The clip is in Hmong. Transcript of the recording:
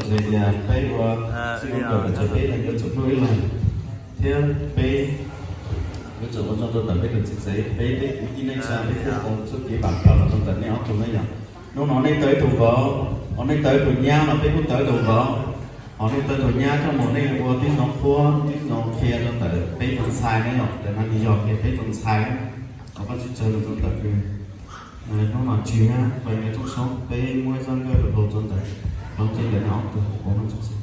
Tias peb ua txij ua nkawm ces peb yuav tsum hlub ib leeg, thiab peb yuav tsum ua zoo rau ntawm peb tus txiv tsev, peb tej kwv tij neej tsa peb thiaj tau txuj kev vam khom los rau ntawm nej ob tug na yom. Hnub no nej tau ib tug vauv, ho nej tau ib tug nyab los peb kuj tau ib tug vauv, ho nej tau tus nyab coj mus nej ua tib zoo qhuab tib zoo qhia rau ntawm peb tus ntxhais na yom, ntawm no yog qhia peb tus ntxhais na. Thov Vajtswv tsaws nws rau ntawm nws hnub no tsis na, pab nws tsoom soob peb muab zaj nkauj los rau ntawm, los ntawm nej ob tug ua no tsoom soob.